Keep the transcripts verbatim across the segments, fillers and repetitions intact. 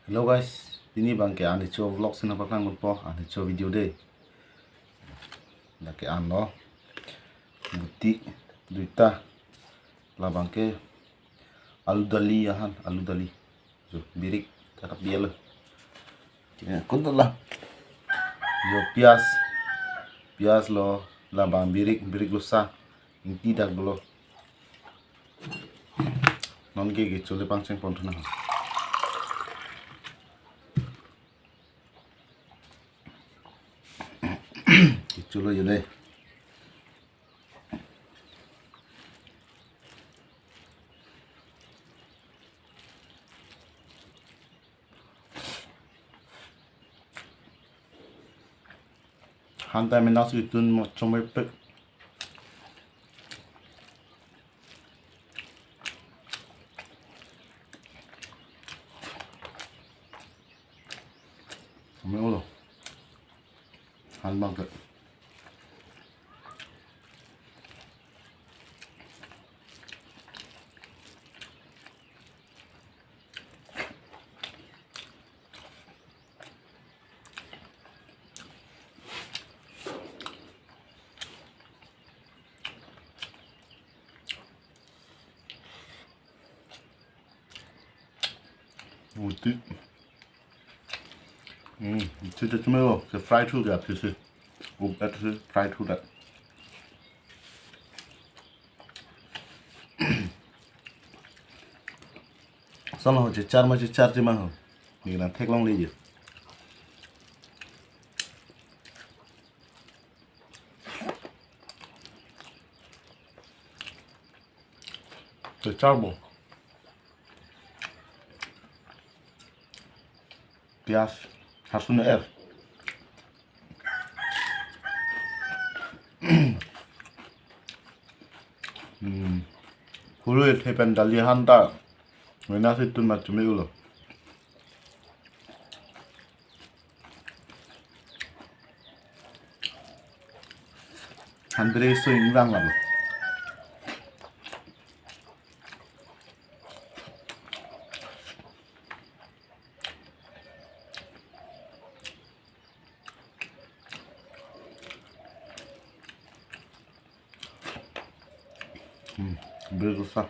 Hello guys, pini abangke an kecho vlog si nangpaklang ponpo, an kecho video dei. Dak ke-an lo. Buti duita. Labangke alu dali ahan, alu dali. Jo, birik, tatap dia lo. Ya, kuntu la. Jo, pias. Pias lo, labang birik, birik lo sa. Ingti dak dolo. Non ke kecho le pangcheng pon thunang. Kecho lo jo dei. Han ta mena si tun mo chomai pek. Chomai ulo. Han abangke. Buti. Hmm, buti ta chomai lo, ke fry thu ke aphi si. Up at si fry thu dak. Son ho chechar ma chechar chima ho. Ni nang theklongle je. Chechar bo. Pias, hasun er. Hmm. Hulu e thepen dali han ta. Mena si tun ma chomai ulo. Han bere so ingrang labo. Hmm, bere so sa.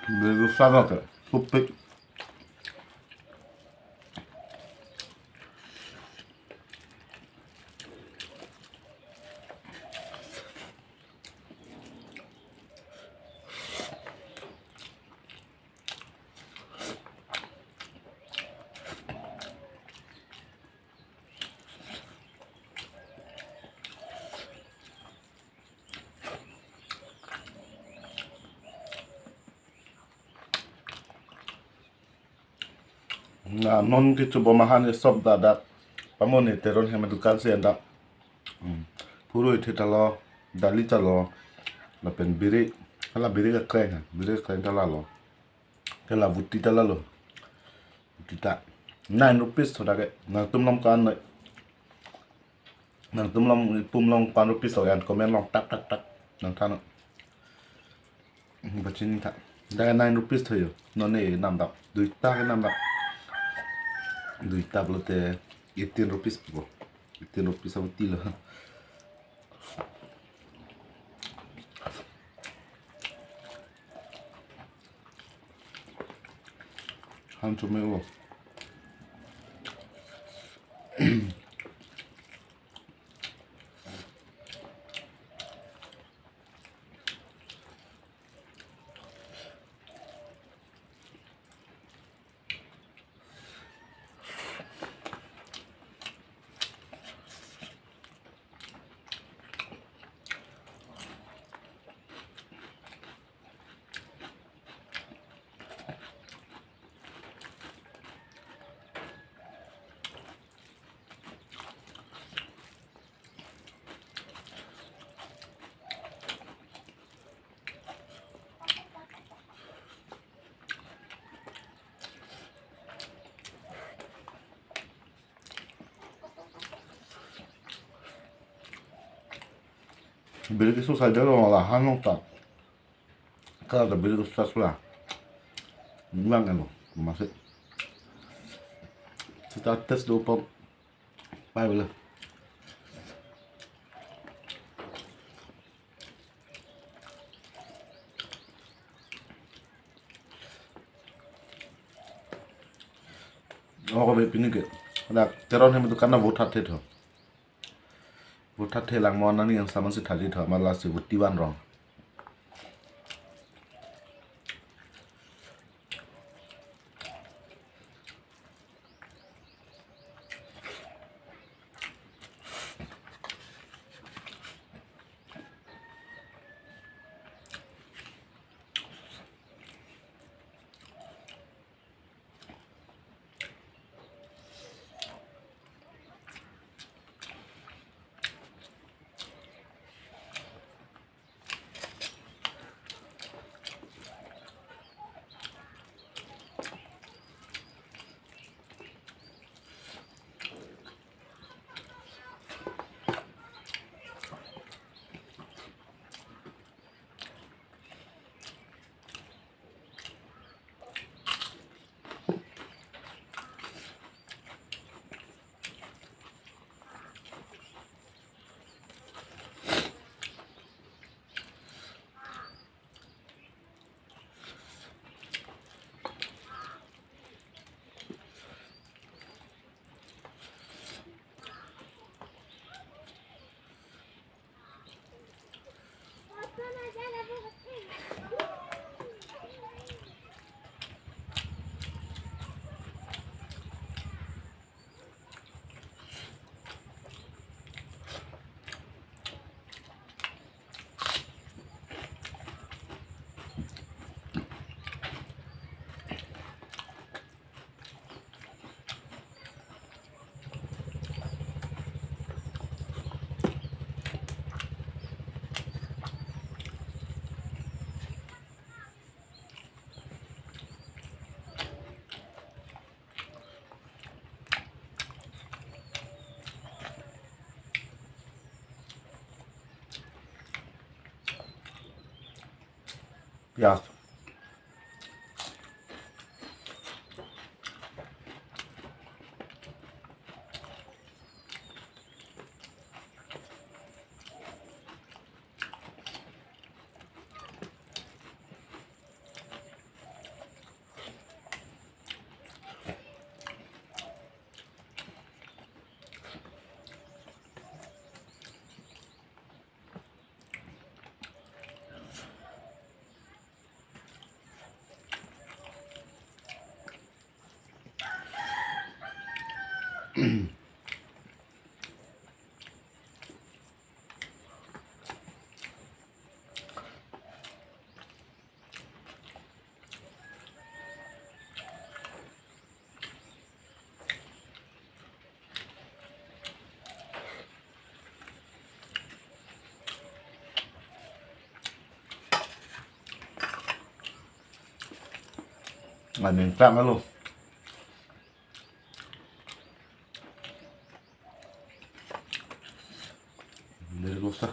Bere so sa ke, kupik. Na non kecho bom ahan e sop dak dak. Pamone Teron hem adukan si en dak. Hmm. Phurui the ta lo, dali ta lo, lapen birik, hala birik akreng, birik akreng ta la lo. Ke la buti ta la lo. Buti ta. Nine rupees tho dak ke. Nangtum nom kan noi. Nangtum along, pum along one rupees lo, an comment along tak tak tak nangthan. Bachin tha. Dak nine rupees tho jo. Non ne namdak. Duita ke namdak. Duita pulote eighteen rupees po. Eighteen rupees abo ti lo. Han chome o. Beri keso saja lo, la han long ta. Kalau ada beri keso sasula. Nang eno, masih. Seta test do pom. Pai bela. Oh, kami pini ke. Ada Teron hem itu karena vote hat tho. Vote hat lang mo nani yang sama si thaji tho, malah si vote tiwan rong. Piyaj. Ngan ningtang alo. Nervosa.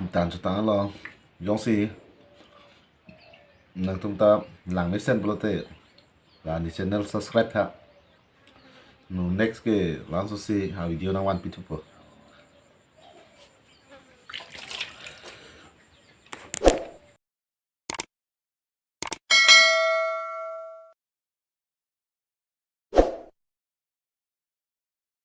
Tan chutang lo, jongsi nangtum ta langmesen pulote, la ne channel subscribe tha. Nu next ke langsosi ha video nangvanpi thupo.